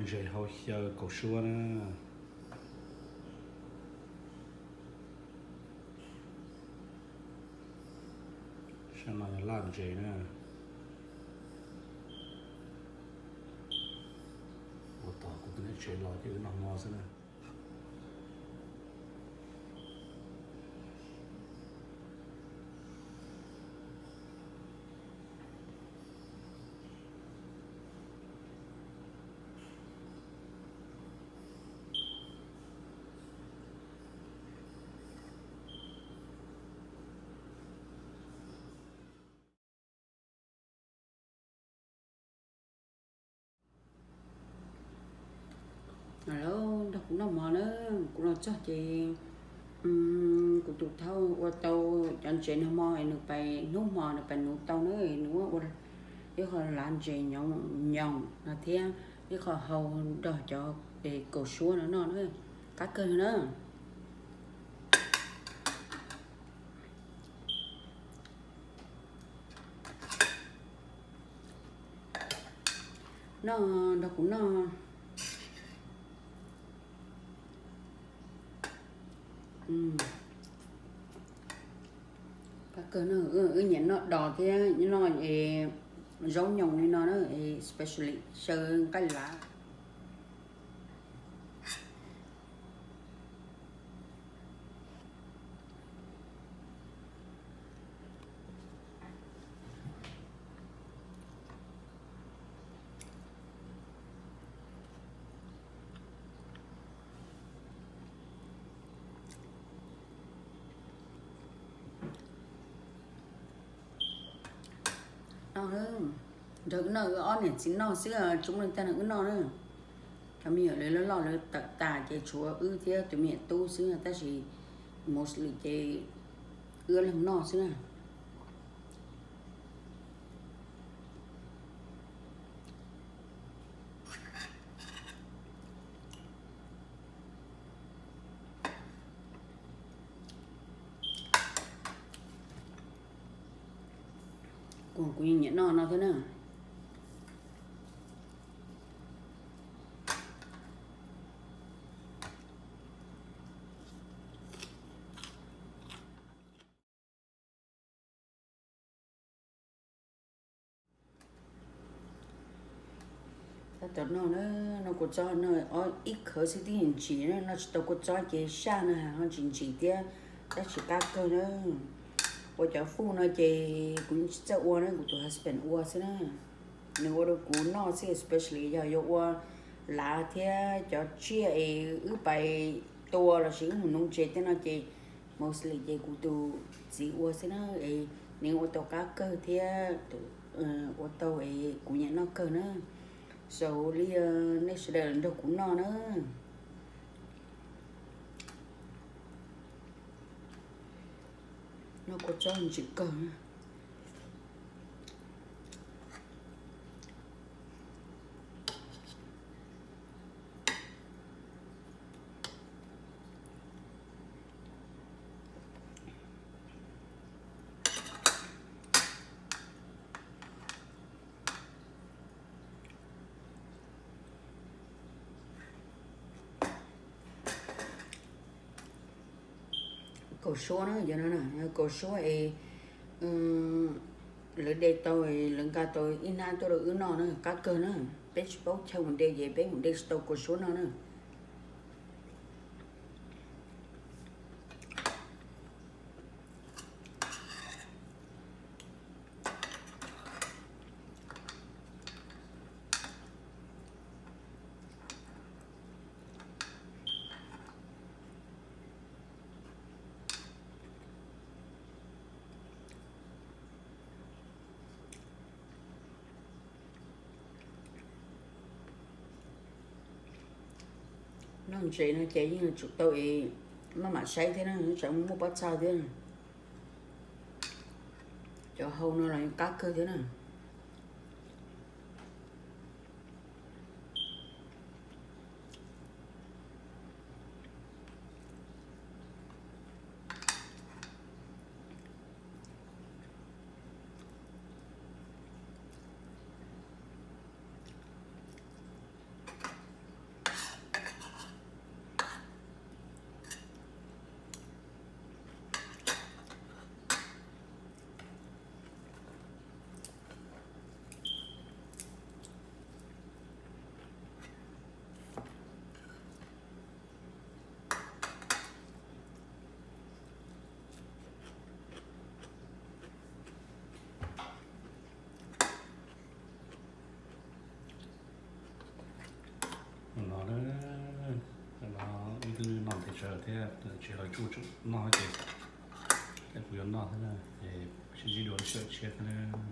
Ntses hau xyaw kaus suab na. Sab no yog laj ntses na. Ua tau kuv tus niam tsev los ces wb noj hmo xwb na. Nrog kuv noj mov na, kuv los txog ces kuv tus thaub ua tau cov ntses nag hmo, nws pais hnub hmo nws pais nuv tau na, nws ua ib qho lav ntses nyoos no thiab ib qho hau nrog cov kaus suab no noj na, qab kawg na. Noj nrog kuv noj. Wb nyiam noj dos thiab noj zaub nyoos li no na, especially xyaw nqaij lav. Nrog wb noj, wb ob niam txiv noj xwb, tsis muaj leej twg nrog wb noj na. Cov me nyuam lawv loj loj lawv tawm tas ces tshuav wb thiab tus me nyuam tub xwb, tab sis mostly ces wb ob leeg noj xwb na. Kuv, kuv yeej nyiam noj no thiab na. Tab tom noj na, noj kua txob no ib khawv xwb twb ntsim na, noj tsis tau kua txob ces saj na ho tsis ntsim thiab, tab sis qab kawg na. Ua cov food no ces kuv yeej tsis txawj ua na, kuv tus husband ua xwb na. Nws ua rau kuv noj xwb, especially yog yuav ua lav thiab cov tsiaj es wb pais tua lossis wb mus nuv ntses tej no ces mostly ces kuv tus txiv ua xwb na, es nws ua tau qab kawg thiab ua tau es kuv nyiam noj kawg na. So li nej sawv daws nrog kuv noj na. Noj kua txob ntsim kawg. Kaus suab na, yog no kaus suab es lawv de tau, lawv nqa tau ib hnab tuaj rau wb noj na, qab kawg na. Peb tsis paub chaw mus de ces peb mus de tsis tau kaus suab no na. Noj ntses no ces yeej yuav tsum tau es maj mam saib thiab na, tsam muaj pob txha thiab. Cov hau no los yeej qab kawg thiab na. Tsev los kuj tseem noj ces kuv yuav noj thiab na, es sib ntsib dua lub sij hawm tshiab thiab na.